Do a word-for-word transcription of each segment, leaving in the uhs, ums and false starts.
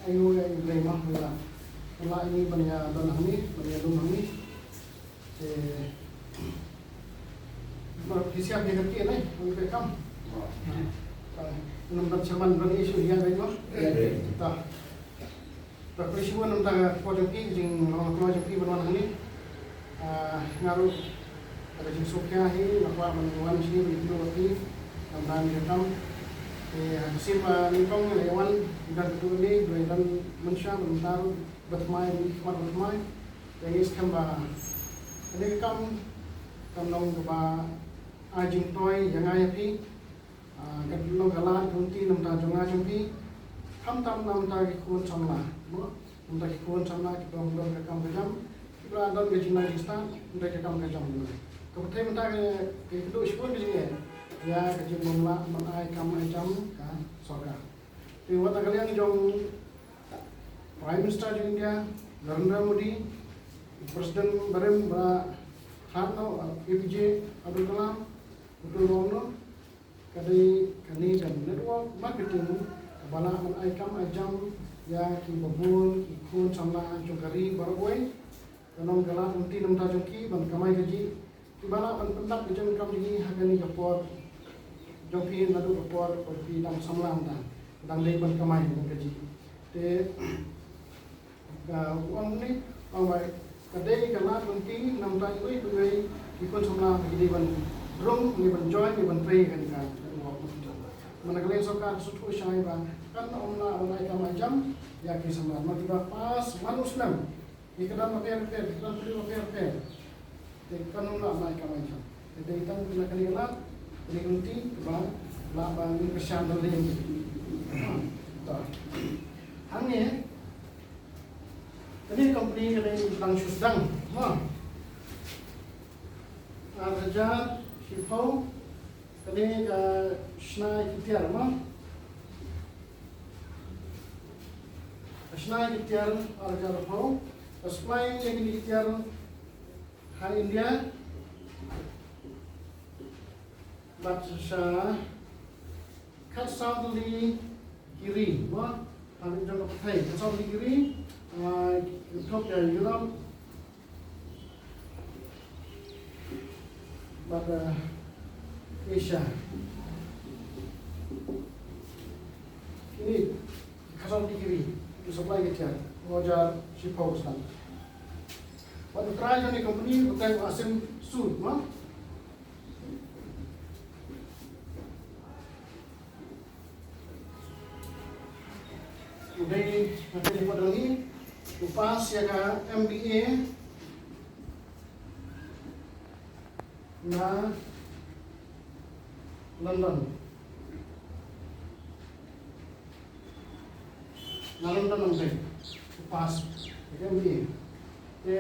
Aïu, aïu, Blei ma, la. La ini ban ïa don hangne, ban ïa lum hangne. Te, ma, phi siap ïa ka kit ne, ban peit kam. Namar chairman ban issue ïa ka ma. Ta. Ba khublei shibun namar ka por jong phi, jinglong kloi jong phi ban wan hangne. Ah, nga ruh, ka jingsngewkhia hi, nga kwah ban wan shane ban ïakynduh bad phi, namar ka kam. Te, ha ka sien ba nyngkong ngi la wan, ngi don ka duh ne, ba don mynshuwa, ba don tar, ba thymmai, ba khmat ba thymmai. Te ngi skhem ba kane ka kam, kam long kaba ai jingtoi ïa nga ïa phi. Ah, ka long ka lad ka lynti namar jong nga jong phi. Khamtam namar ki khun samla, mo? Namar ki khun samla kiba don ka kam ka jam, kiba don ka jingnang jingstad namar ka kam ka jam, mo? Ka pyrthei mynta ka, ka kynduh shibun ka jingeh ïa ka jingbym lah ban ai kam ai jam ka sorkar. Te wat na ka liang jong Prime Minister jong India, Narendra Modi, President barim ba khadno, A P J Abdul Kalam, Abdul Kalam, ka dei kane ka network marketing kaba lah ban ai kam ai jam ïa kiba bun ki khun samla jong ka ri baroh kawei. Ka long ka lad ka lynti namar jong ki ban kamai kajih, kiba lah ban pyndap ka jingkam jong ki ha kane ka por jong phi, naduh ka por ba phi dang samla mynta, dang dei ban kamai kajih. Te ka ong ne, ong ba ka dei ka lad ka lynti namar iwei pa iwei ki khun samla ki dei ban rung, ki ban join, ki ban trei kane ka network. Namar ka lei sorkar shu sngewthuh shai ba kan ym lah ban ai kam ai jam ïa ki samla, namar kiba pass man u snem. Ki kyrdan bapher bapher, ki kyrdan pule bapher bapher. Te kan ym lah ban ai kam ai jam. Te dei tang na kane ka lad, kane ka lynti, kaba lah ban ngin kyrshan da lynti. To. Hangne, kane ka company ka dei tang shu sdang, mo. Ar hajar shiphew, kane ka shna ïa ki tiar, mo. Ka shna ïa ki tiar ar hajar arphew, ka supply ïa kine ki tiar ha India. Bad sha khatsaw tylli ki ri, mo, ha jong ka pyrthei, khatsaw tylli ki ri, ah, ki thok ïa Europe, bad, eh, Asia. Kine, khatsaw tylli ki ri, ki supply ki tiar, ar hajar shiphew sdang. Bad u trai jong kane ka company, u trai u Asim Sood, mo. U dei, nga kynmaw dang hi, u pass ïa ka M B A na London. Na London nangta, u pass ïa ka M B A. Te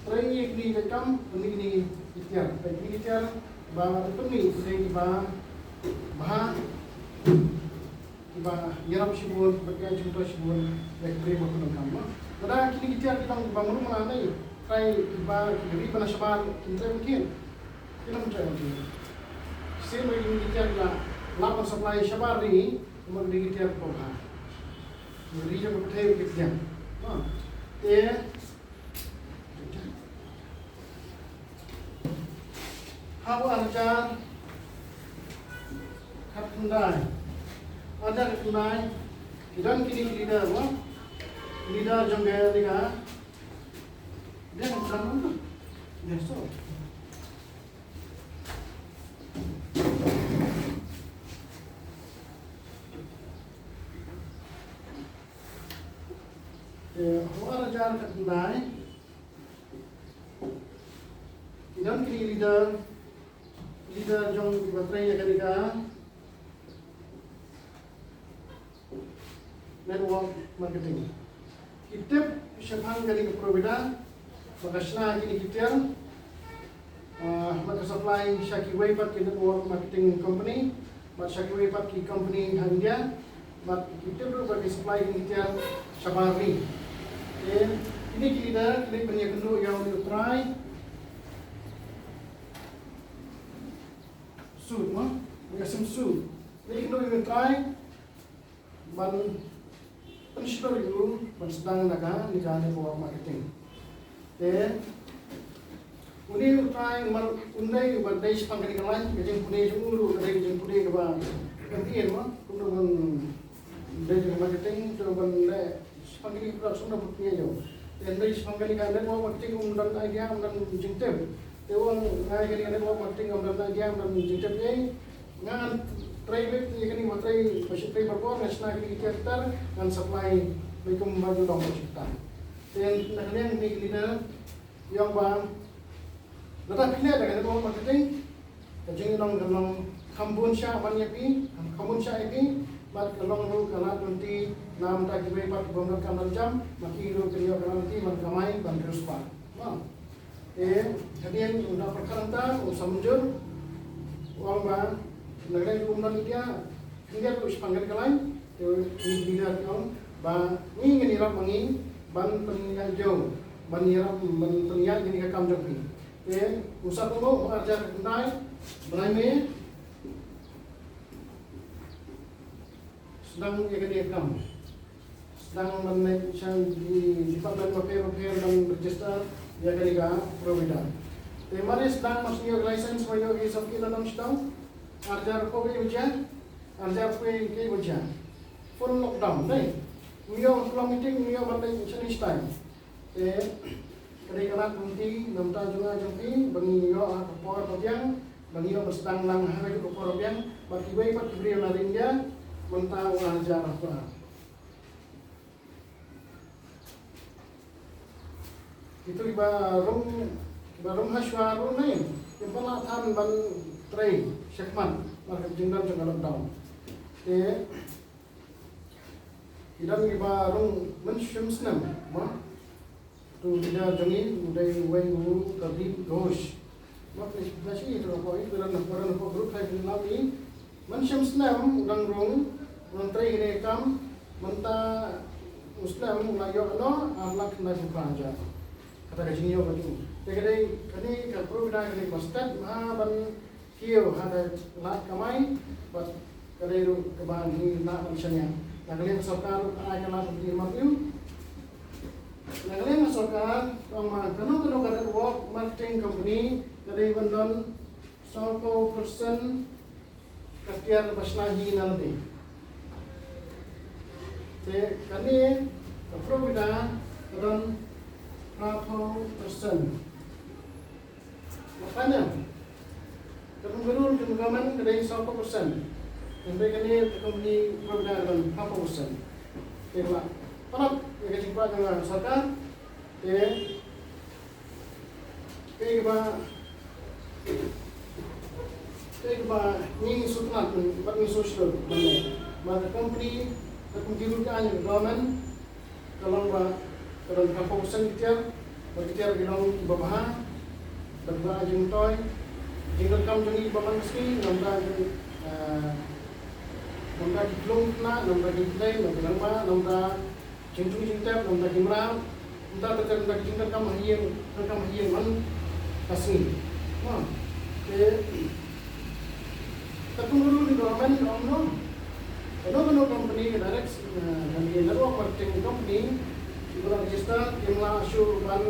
trei ïa kine ki kam, pynmih kine ki tiar. Pynmih kine ki tiar ba, pynmih kine kiba bha, kiba ïarap shibun, kiba ïa jingtrei shibun ïa ki briew ba kyndonkam, mo. Lada kine ki tiar ki long kiba mrum, lane trai kiba, ki ri ba na shabar kin trei ïa ki, kin ym trei ïa ki. Shisien ba kine ki tiar ki la lah ban supply shabar ri, kumba kine ki tiar kiba bha. Ri jong ka pyrthei ki tiar, mo. Te ha u ar hajar khatkhyndai. Ar hajar khatkhyndai, ki don kine ki leader, mo? Leader jong ka, ka, ka, ka, ka, ka, so. Te ha u ar hajar khatkhyndai, ki don kine ki leader, leader jong kiba trei ïa kane ka network marketing. Ki tip shaphang kane ka provider, ba ka shna kine ki tiar, ah, bad ka supply sha kiwei pat ki network marketing company, bad sha kiwei pat ki company ha India, bad ki tip ruh ba ki supply kine ki tiar shabar ri. Te kine ki leader, kine ban ïakynduh ïa une u trai Sood, mo? Ïa Asim Sood. Kine ki ïakynduh ïa une u trai ban Shipor ïa u ban sdang na kane ka network marketing. Te une u trai mar un dei uba dei shaphang kane ka line, ka jingpule jong u ruh ka dei ka jingpule kaba M B A mo, kumno ban dei ka marketing, to ban leh shaphang kane ka product, kumno ban pynïaid ïa u. Te un dei shaphang kane ka network marketing, um don idea, um don jingtip. Te u ong nga ïa kane ka network marketing ngam don idea, ngam don jingtip ei. Nga ngan trei beit ïa kane, nga trei ba shit trei barabor, nga shna kine ki tiar tar, ngan supply beit kumba ju long ba shit tar. Te na ka liang kine ki leader ïa ong ba lada phi leh da ka network marketing, ka jingïalang kan long kham bun shah ban ïa phi, kham bun shah ïa phi, bad ka long ruh ka lad lynti na bynta kiwei pat ki bym donkam ban jam, ma ki ruh kin ïoh ka lad lynti ban kamai ban riewspah. Mo. Te hadien u da pyrkhat hangta u Samjur u ong ba na ka liang um don idea khyndiat ruh shaphang kane ka line. Te u leader u ong ba ngi ngin ïarap ma ngi ban pynïaid jong, ban ïarap ban pynïaid kane ka kam jong phi. Te u Sat Pyngrope u ar hajar khyndai, bnai May, sdang ïa kane ka kam. Sdang ban leit sha ki department bapher bapher ban register ïa kane ka provider. Te mar sdang, mar shu ïoh license, mar ïoh ki certificate na nong sdang. Ar hajar arphew kaei ba jia, ar hajar arphew kaei ba jia. Full lockdown, dei. Ym ïoh ban pynlong meeting, ym ïoh ban leit shane shatai. Te ka dei ka lad lynti na bynta jong nga jong phi ba ngin ïoh ha ka por ba biang, ba ngin ïoh ban sdang lang ha kajuh ka por ba biang bad kiwei pat ki briew na ri India mynta u ar hajar arphew. Kito kiba rung, kiba rung ha shuwa ruh ne kim pat lah than ban trei shakhmat namar ka jingdon jong ka lockdown. Te ki don kiba rung mynshem snem, mo. Tu leader jong ngi u dei uwei u Gurdeep Ghosh. Mo, phi, phi, phi, tu ko i, tu ran ko, ran ko group hai phi lam i. Mynshem snem u dang rung, u dang trei kane ka kam, mynta u snem u la ïoh noh ar lak khyndai phew phra hajar. Kata ka jingïoh ka jong u. Te ka dei kane ka provider kane kaba stet bha ban kiew ha ka lad kamai, bad ka dei ruh kaba ngi lah ban shaniah. Na ka liang ka sorkar ruh ka ai ka lad ban kiew mat ïa u. Na ka liang ka sorkar ka ong ma kano kano ka network marketing company ka dei ban don sawphew percent ka tiar ba shna hi na lade. Te kane ka provider ka don phraphew percent. Makane ka pynrung ka government ka dei sawphew percent. Hynrei kane ka company provider ka don phraphew percent. Te ba palat ïa ka jingkwah jong ka sorkar. Te Te kaba, te kaba ngi sngewtynnat bad ngi sngewshlur ban leh ba ka company, ka company ruh ka aiñ ka government ka long ba ka don ka four percent ki tiar, ba ki tiar ki long kiba bha, ba kiba ai jingmyntoi, jingdonkam jong ngi ba man ka sngi, namar, eh, namar ki klung khynnah, namar ki khlei, namar ki rangbah, namar Jingthung jingtep, namar ki mraw, namar ter ter, namar ki jingdonkam ha ïing, donkam ha ïing man ka sngi. Mo, te ka kum ruh ni government ong no. Kano kano company ka direct, eh, kane ka network marketing company, kiba la register, kim lah shuh ban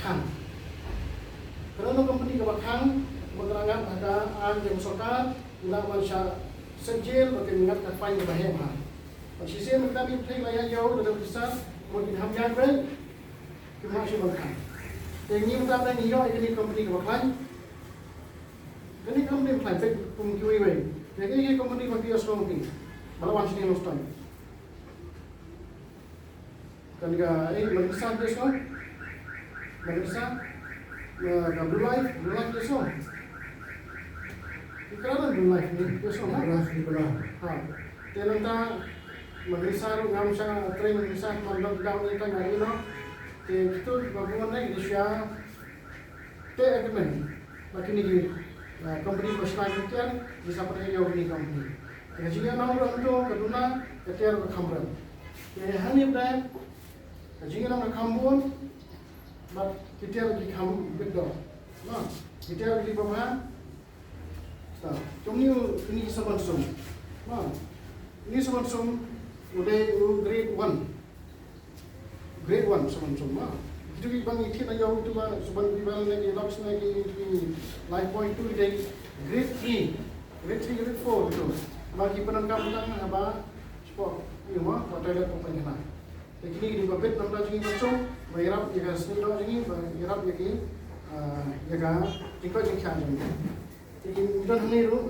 khang. Kano kano company kaba khang, ba ka la ngat ha ka aiñ jong sorkar, ki lah ban shah set jail, ba kin ngat ka fine kaba heh bha. Bad shisien mynta ki pyrthei la ïa ïoh da ka pisa, mut ki ham ïa pyrthei, kim lah shuh ban khang. Te ngi mynta ngi ïoh ïa kane ka company kaba khlaiñ. Kane ka company ba khlaiñ, peit kum kiwei wei. Te kane ka company ba phi ïohsngew phi, ba la wan shane Nongstoiñ. Kane ka, eh, madrasa phi ïohsngew? Madrasa? Ka Blue Life, Blue Life phi ïohsngew? Ki kra na Blue Life ni, phi ïohsngew, ha? Blue Life, Blue Life. Ha. Te nangta madrasa ruh ngam shah trei madrasa, man dang dang ni tang ïa ino. Te kito ba bun ne ki sha te agreement ba kine ki, ah, company ba shna ki tiar, ki sa pynïoh ïa kine company. Te ka jingïohnong ruh hangto ka duna ka tiar ka kham rem. Te hangne ba ka jingïohnong ka kham bun, bad ki tiar ki kham bit dor. Na, ki tiar ki ba bha, Ta, kumne u, kine ki saban sum. Ma, kine saban sum, U dei u grade one. Grade one, sa ban sum ma. Kitu ki ban i kit na ïong tu ba, sa ban ki ban ne ki docs ne ki, ki life boy tu ki dei grade three. Grade three, grade four kitu. Ba ki pyndonkam tang haba, spo, ïa ma, ba toilet pyndonkam. Te kine ki dei ba bit namar jingim ba sum, ba ïarap ïa ka snieh doh jong ngi, ba ïarap ïa ki, ah, ïa ka jingkoit jingkhiah jong ngi. Te ki don hangne ruh,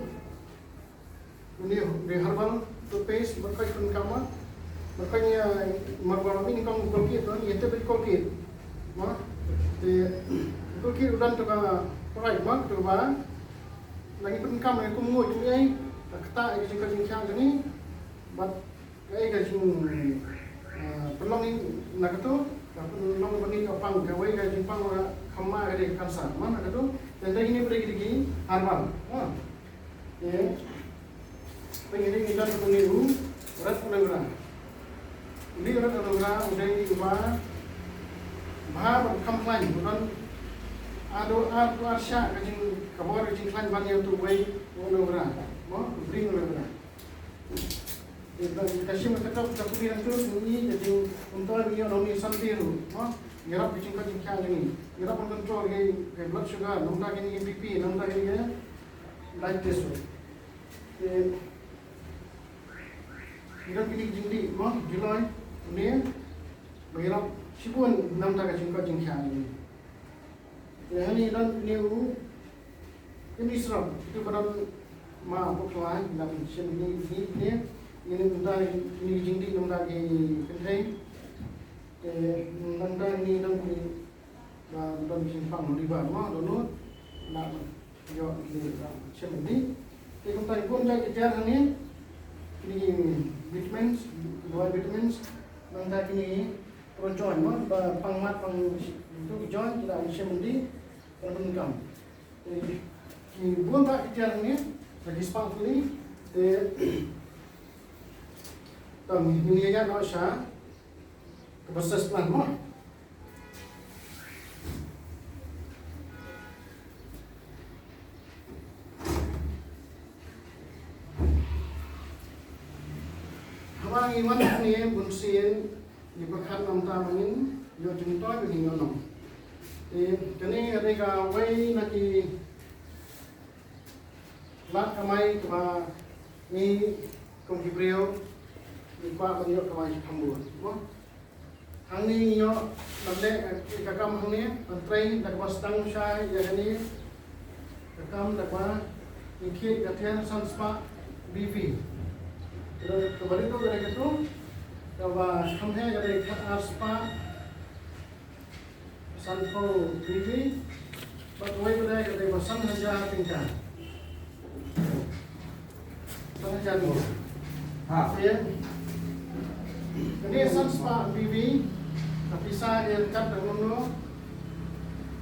une u dei herbal toothpaste, ba koit pyndonkam ma. Ba koit ïa, mar ba mi nyngkong Colgate, no, ïa te ba Colgate. Ma, te Colgate u don to ka fluoride ma, to ba la ngi pyndonkam ïa kum nguid kum ei, ka ktah ïa ka jingkoit jingkhiah jong ngi. Bad Kaei ka jing, eh, pynlong ïa na katu, ka pynlong ba ngi ka pang, kawei ka jingpang ba kham ma ka dei ka cancer. Ma na katu, te dei kine ba dei ki herbal. Ha. Te, pynlong ïa ngi don katu ne u red aloe vera. Une u red aloe vera u dei uba bha bad kham khlaiñ, u don ar, ar, ar shah ka jing, ka bor ka jingkhlaiñ ban ïa utu uwei u aloe vera. Mo, u green aloe vera. Ka shim ka tok ka puli nang tu ngi ka jing kumto ngi ïoh nong ngi santi ruh, mo. Ïarap ka jingkoit jingkhiah jong ngi. Ïarap ban control ka, ka blood sugar, nangta kine ki B P, nangta kine ki diabetes ruh. Te ngi don kine ki jingdih, mo, Giloy, une ba ïarap shibun nangta ka jingkoit jingkhiah jong ngi. Te hangne don une u kidney syrup, itu ba don ma bok lai, lam sien ni ni ni ni ni nda ni jingdih nda ki kynthei. Te nda ni don ni ba don jingpang liver ma don nu na yo ni lam sien ni. Te kumta bun jait ki tiar hangne, kini vitamins, dawai vitamins, nda kini Pro join mo, ba pang mat pang tu join kita ïa shem di, ba pun kam. Ki bun ba ki tiar ni, lagi spang ni, te tang ni ïa no sha, ka process plan mo. Haba ngi wan hangne bun sien, ngi pyrkhat namar ba ngin ïoh jingtoi ba ngin ïoh nong. Te kane ka dei kawei na ki lad kamai kaba ngi kum ki briew ngi kwah ban ïoh kamai ki kham bun. Mo? Hangne ngi ïoh ban leh ka kam hangne, ban trei da kaba sdang shai ïa kane ka kam da kaba ngi khie ka tiar san spah B V. Kaba rit ruh ka dei katu, kaba kham heh ka dei khatar spah sanphew B V, bad kawei pat ka dei ba san hajar tyngka. San hajar tyngka. Ha. Te kane san spah B V, ka pisa ka kat ka kumno,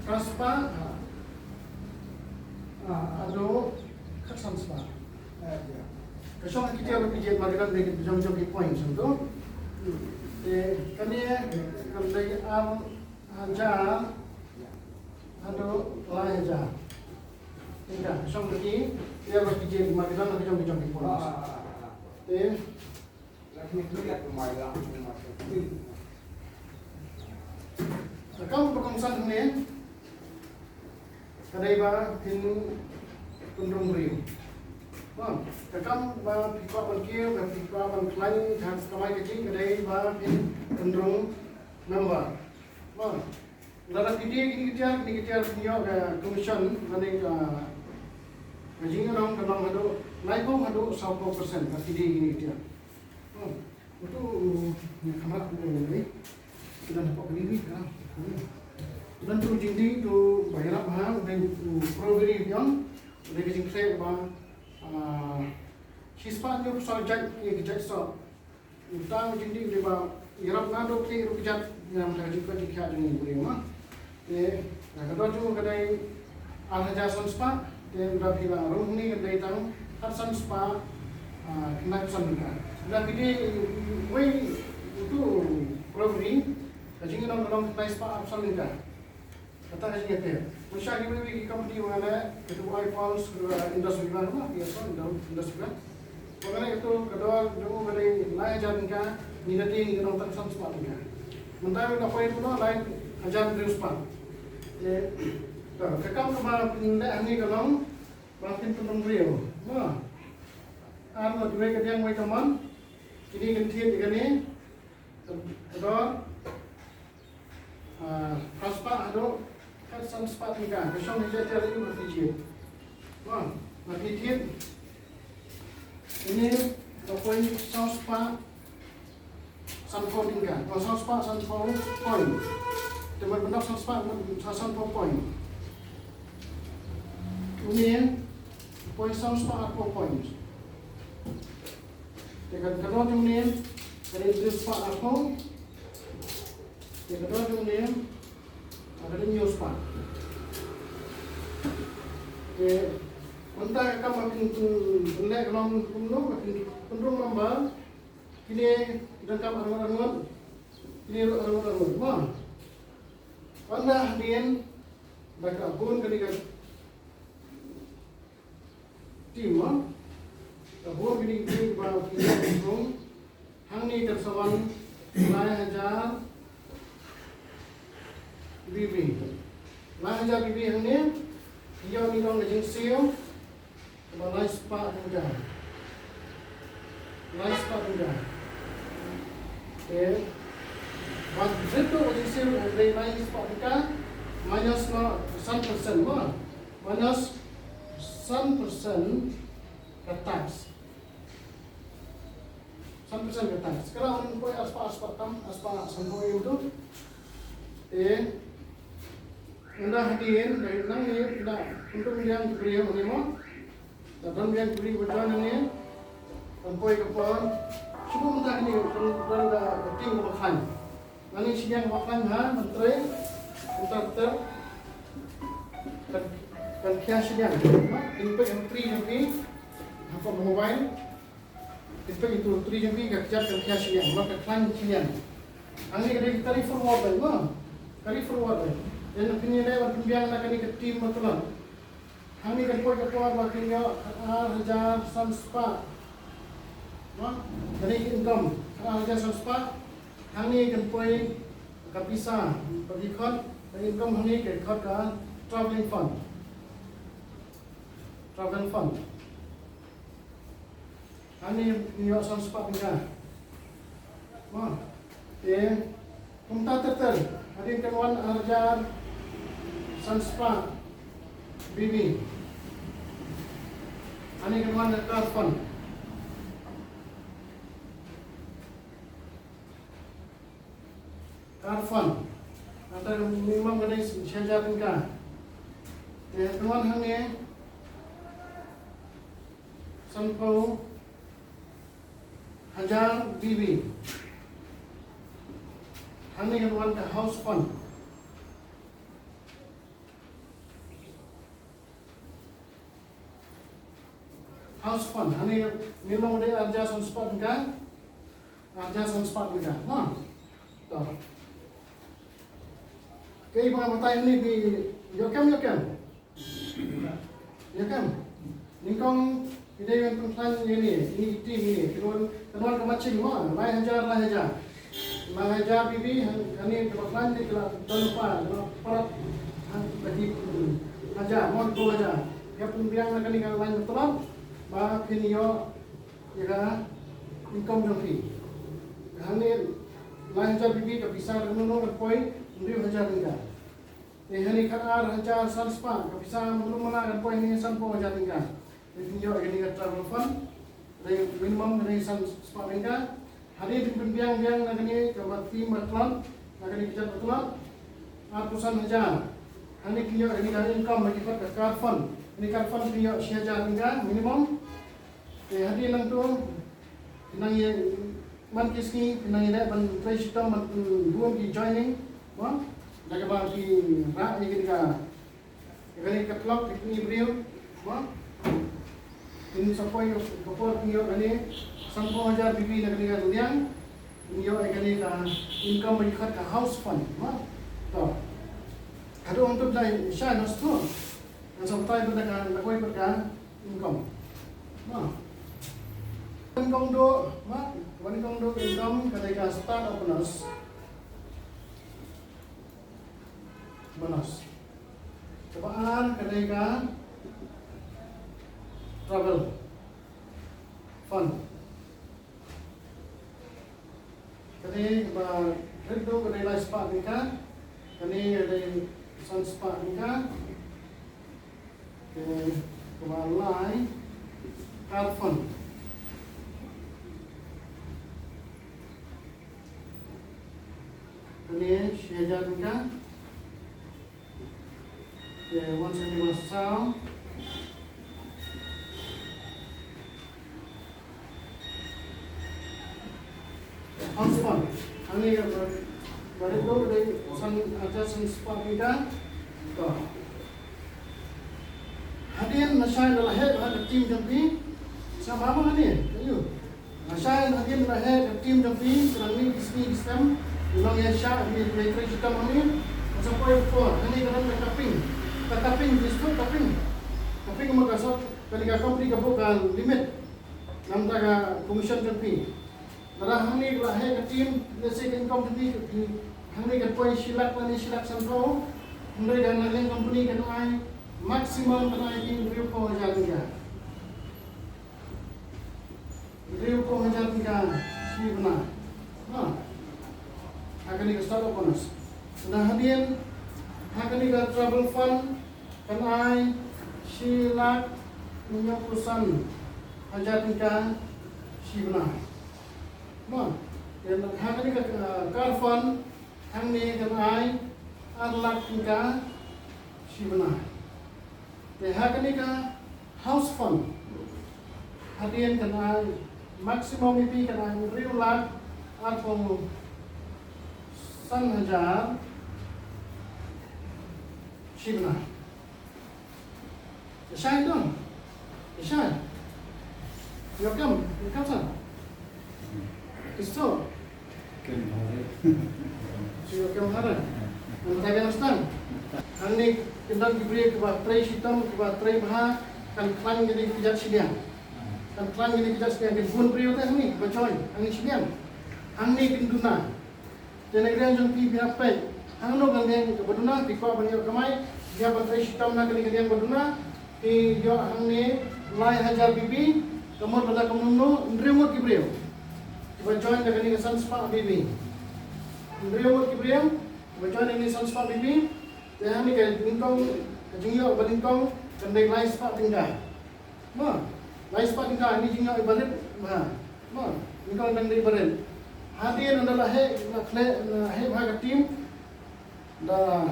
ka spah, ha, haduh khatsan spah. Ka shong ha ki tiar ba phi jied markadang, dei ki jong jong ki points hangto. Te kane ka dei ar hajar haduh lai hajar. Te ka shong ha ki tiar ba phi jied markadang, ki jong ki jong ki points. Te Ka kam ba kongsan hangne ka dei ba phin pynrung briew. Ka kam ba phi kwah ban kiew, ba phi kwah ban khlaiñ, ka kamai ka jing ka dei ba phin pynrung member. Lada phi die kine ki tiar, kine ki tiar phin ïoh ka commission, lane ka, ka jingïarap ka long haduh laiphew haduh sawphew percent, lada phi die kine ki tiar. Hmm. Utu, uh, ïa kamra, uh, eh, ki don hapoh kane ka. Hmm. Don tu jingdih tu ba ïarap ha, u dei u Pro Veri Biang, u dei ka jingkhleh ba, ah, shispah hynñiewphew saw jait, ïa ki jait soh. Uta u jingdih u dei ba ïarap naduh khlieh ruh kjat, ïa namar ka jingkoit jingkhiah jong ngi briew ma. Te, ka dor jong u ka dei ar hajar san spah, te lada phi la rung hangne ka dei tang khatsan spah, ah, khyndai phew san tyngka. Lada phi die wei utu Pro Veri, ka jingïalang ka long khyndai spah arphew san tyngka. Kata ka jingïalang. Mynshwa kiwei kiwei ki company ba nga leh, kata u Ipulse, uh, Indus Vivah, ma, Ipulse, Indus Vivah. Ba nga leh kato ka dor jong u ka dei lai hajar tyngka, ngi da tieng ngi ka dang tang san spah tyngka. Mynta ngi da poi kumno, lai hajar hynriew spah. Te, to, ka kam kaba phin leh hangne ka long ba phin pynrung briew. Mo. Ar ngut, wei ka diang wei ka mon. Kine kin thied ïa kane. Ka dor, ah, phra spah haduh khatsan spah tyngka. Ka shong ïa ka tiar ïa u ba phi thied. Mo, ba phi thied. Ine ka poi saw spah sanphew tyngka. Poi saw spah sanphew point. Te ban pyndonkam saw spah, sa sanphew point. Ine poi saw spah arphew point. Te ka, ka dor jong une ka dei hynriew spah arphew. Te ka dor jong une ka dei hynñiew spah. Te mynta ka kam ba phin, phin, phin leh ka long kumno, ba phin, phin rung number. Kine ki donkam arngut arngut. Kine ruh arngut arngut. Mo. Ynda hadien ba ka bun kane ka team, mo. Ka bun kine ki team ba ki ïa ki rung. Hangne kan sa wan lai hajar B B. Lai hajar B B hangne. Ïa ni long ka jingsiew. Kaba lai spah tyngka. Lai spah tyngka. Okay. Bad rit tu ka jingsiew ka dei lai spah tyngka. Minus noh san percent mo. Minus san percent ka tax. San percent ka tax. Kala un poi ar spah, ar spah tam, ar spah sanphew ïa uto. Te ynda hadien, da nangne, da pynrung biang ki briew hangne mo. Da don biang ki briew ba don hangne. Kan poi ka por. Shu mynta kane kan don da ka team kaba khlaiñ. Nangne shiliang ba khlaiñ ha, ban trei, mynta ter, kan, kan khia shiliang. Kin peit ha u trei jong phi, ha ka mobile, kin peit ha u trei jong phi, ka kjat kan khia shiliang, ba ka khlaiñ shiliang. Hangne ka dei ka carry forward lai, mo? Carry forward lai. Ïa na phin ïa leh ban pynbiang na kane ka team ba tlot. Hangne kan poi ka por ba kin ïoh ar hajar san spah. Mo? Kane ka income, ar hajar san spah. Hangne kan poi ka pisa, ba ki khot, ka income hangne ka khot ka traveling fund. Travel fund. Hangne kin ïoh san spah tyngka. Mo. Te kumta ter ter. Hadien kan wan ar hajar san spah B B. Hangne kan wan ka car fund. Car fund. Kata minimum ka dei shi hajar tyngka. Te kan wan hangne sanphew hajar B B. Hangne kan wan ka house fund. House fund, hangne minimum dei ar hajar san spah tyngka. Ar hajar san spah tyngka. Ha. To. Kaei ba nga batai hangne, phi ïoh kem, ïoh kem. Ïoh kem. Nyngkong phi dei ban pynkhlaiñ ïa ine, ine i team ine. Phi wan, phi wan ka matching mo, lai hajar, lai hajar. Lai hajar B B, han, kane kaba khlaiñ te ka la don lypa, ka la palat, han, ka dei, hmm, hajar, mo, dua hajar. Ïa pynbiang na kane ka line ba tlot, ba phin ïoh ïa ka income jong phi. Hangne lai hajar B B ka pisa ka mano kan poi hynriew hajar tyngka. Te hangne khatar hajar san spah ka pisa mano mano kan poi hangne sanphew hajar tyngka. Te phin ïoh ïa kane ka travel fund. Dei minimum ka dei san spah tyngka. Hadien phin pynbiang biang na kane kaba team ba tlot, na kane ka jait ba tlot, arphew san hajar. Hangne phin ïoh ïa kane ka income ba ki khot ka car fund. Kane car fund phin ïoh shi hajar tyngka minimum. Te hadien nangto phin nang ïa man ki sngi, phin nang ïaleh ban trei shitom, ban, mm, bun ki joining, mo? Da kaba phi rah ïa kane ka, ïa kane ka clock, ïa kine ki briew, mo? Phin sa poi ka por phin ïoh kane sanphew hajar B B na kane ka liang, phin ïoh ïa kane ka income ba ki khot ka house fund, mo? To. Haduh hangto da shai noh shuh. Ngan sa batai bynta ka, la kawei pat ka income. Mo. Nyngkong duh, ma, nyngkong duh income ka dei ka start of bonus. Bonus. Kaba ar ka dei ka travel fund. Kane kaba rit duh ka dei lai spah tyngka. Kane ka dei san spah tyngka. Kane kaba lai car fund. Kane shi hajar tyngka. Te wan sa kane ba saw. House fund. Hangne ka ba, ba rit duh ka dei san hajar san spah tyngka. To. Hadien nashai da la heh ha ka team jong phi. Sa ba ma hangne. Ayo. Nashai hadien da la heh ka team jong phi, khnang ïa ki sngi ki snem, ngi long ïa shah, ngi ïa trei shitom hangne. Sa poi por, hangne ka don ka capping. Ka capping, ki shu capping. Capping ma ka sot, kane ka company ka buh ka limit. Namar ka commission jong phi. Lada hangne ka la heh ka team, lehse ka income jong phi, hangne kan poi shi lak lane shi lak sanphew. Hynrei da na liang company kan ai maximum kan ai phi hynriewphew hajar tyngka. Hynriewphew hajar tyngka shi bnai. Ha. Ha kane ka start of bonus. Lada hadien, ha kane ka travel fund, kan ai shi lak hynñiewphew san hajar tyngka shi bnai. Mo, te ha kane ka, uh, car fund, hangne kan ai ar lak tyngka shi bnai. Te ha kane ka house fund, hadien kan ai maximum ïa phi kan ai hynriew lak arphew san hajar shi bnai. Shai dong. Shai. Welcome. Welcome, sir. Isto. Ken hare. Welcome, hare. Nang tagan stang. Hangne ki don ki briew kiba trei shitom, kiba trei bha, kan khlaiñ kine ki jait shiliang. Kan khlaiñ kine ki jait shiliang, ki bun briew te hangne ba join, hangne shiliang. Hangne kin duna. Te na ka liang jong phi, phi hap peit hangno ka liang kaba duna, phi kwah ban ïoh kamai, phi hap ban trei shitom na kane ka liang ba duna, phi ïoh hangne lai hajar B B, ka mut lada kumno kumno, hynriew ngut ki briew kiba join na kane ka san spah B B. Hynriew ngut ki briew kiba join na kane ka san spah B B. Te hangne ka nyngkong, ka jingïoh ba nyngkong kan dei lai spah tyngka. Mo, lai spah tyngka, hangne jingïoh iba rit bha. Mo, nyngkong dang dei iba rit. Hadien nda la heh, la khleh, la heh bha ka team. Da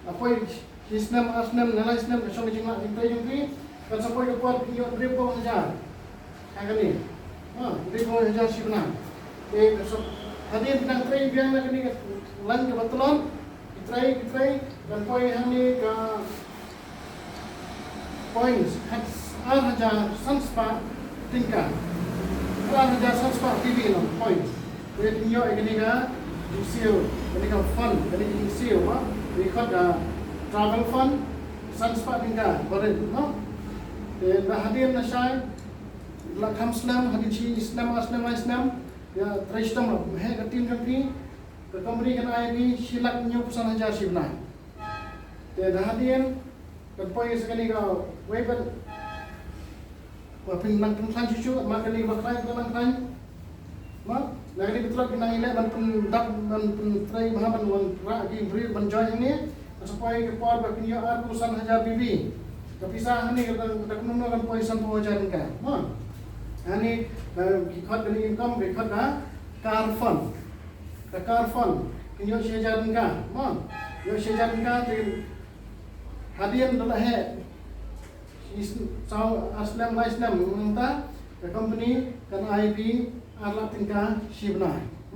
la poi shi snem, ar snem, ne lai snem ka shong ka jinglah jingtrei jong phi. Kan sa poi ka por phi ïoh hynriewphew hajar. Ha kane. Mo, hynriewphew hajar shi bnai. Te ka sa, hadien phi nang trei biang na kane ka line kaba tlot. Ki trei, ki trei, kan poi hangne ka points, ar hajar san spah tyngka. Ar hajar san spah B B no, points. Te phin ïoh ïa kane ka jingsiew, kane ka fund, kane ka jingsiew, ha. Te khot ka travel fund, san spah tyngka, ba rit, no. Te da hadien nashai, la kham snem, hadien shi snem, ar snem, lai snem, ïa trei shitom la heh ka team jong phi, ka company kan ai phi shi lak hynñiewphew san hajar shi bnai. Te da hadien kan poi sa kane kawei pat ba phin nang pynkhlaiñ shuh shuh, ma kane ba khlaiñ, ba nang khlaiñ. Ma, na kane ka tlot phin nang ïaleh ban pyndap, ban pyntrei bha, ban wanrah ki briew ban join hangne. Ka sa poi ka por ba phin ïoh arphew san hajar B B. Ka pisa hangne ka, ka kumno kan poi sanphew hajar tyngka. Ma. Hangne, eh, ki khot kane income, ki khot ka car fund. Ka car fund, kin ïoh shi hajar tyngka, mo. Ïoh shi hajar tyngka, te hadien da la heh shi snem, saw, ar snem, lai snem, nangta ka company kan ai phi ar lak tyngka shi bnai.